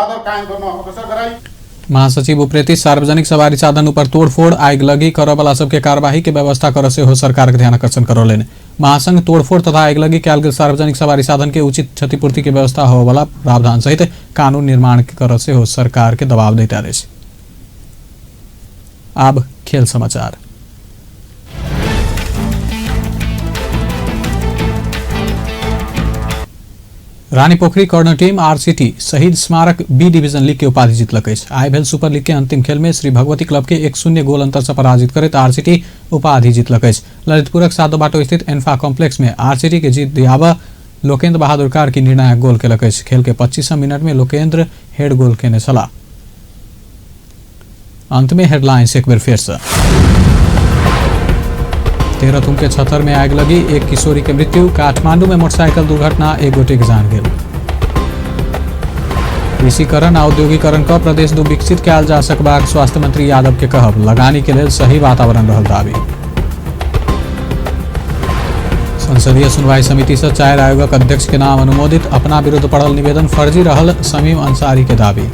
दर कायम गर्न अग्रसर गराई। महासचिव उप्रेती सार्वजनिक सवारी साधन ऊपर तोड़फोड़, आगिलगी करऽवला सबके कार्यवाही के व्यवस्था कर सेहो सरकार के ध्यान आकर्षण करौलनि। महासंघ तोड़फोड़ तथा आगिलगी कयल गेल सार्वजनिक सवारी साधन के उचित क्षतिपूर्ति के व्यवस्था होबऽवला प्रावधान सहित कानून निर्माण कर सेहो सरकार के दबाव दैत आयल अछि। आब खेल समाचार। रानीपोखरी कॉर्नर टीम आरसीटी शहीद स्मारक बी डिवीजन लीग के उपाधि जीतलक अछि। आइ भेल सुपर लीग के अंतिम खेल में श्री भगवती क्लब के 1-0 गोल अंतर से पराजित करैत आरसीटी उपाधि जीतलक अछि। ललितपुरक सादो बाटो स्थित एन्फा कॉम्प्लेक्स में आरसीटी के जीत दियाबऽ लोकेन्द्र बहादुर कार्की निर्णायक गोल केलक अछि। खेल के 25 मिनट में लोकेन्द्र हेड गोल केने छलाह। अंत में हेडलाइंस एक बेर फेर से। तेरहथुम के छतर में आग लगी, एक किशोरी के मृत्यु। काठमांडू में मोटरसाइकिल दुर्घटना, एक गोटे के जान गेल। कृषिकरण आ औद्योगिकरण क प्रदेश दू विकसित कयल जा सकबाक स्वास्थ्य मंत्री यादव के कहब, लगानी के लेल सही वातावरण रहल दावी। संसदीय सुनवाई समिति से 4 आयोगक अध्यक्ष के नाम अनुमोदित, अपना विरुद्ध पड़ल निवेदन फर्जी रहल शमीम अंसारी के दावी।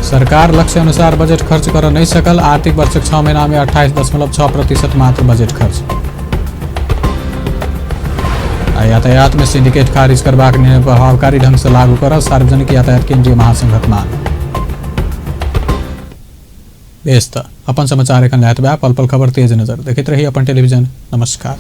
सरकार लक्ष्य अनुसार बजट खर्च कर नहीं सकल, आर्थिक वर्षक 6 महीना में 28.6% मात्र बजट खर्च। यातायात में सिंडिकेट खारिज करबाक निर्णय प्रभावकारी ढंग से लागू कर सार्वजनिक यातायात केंद्रीय महासंघक मांग। बेस त अपन समाचार एखन लैत बा, पल पल खबर तेज नजर देखैत रही अपन टेलीविजन। नमस्कार।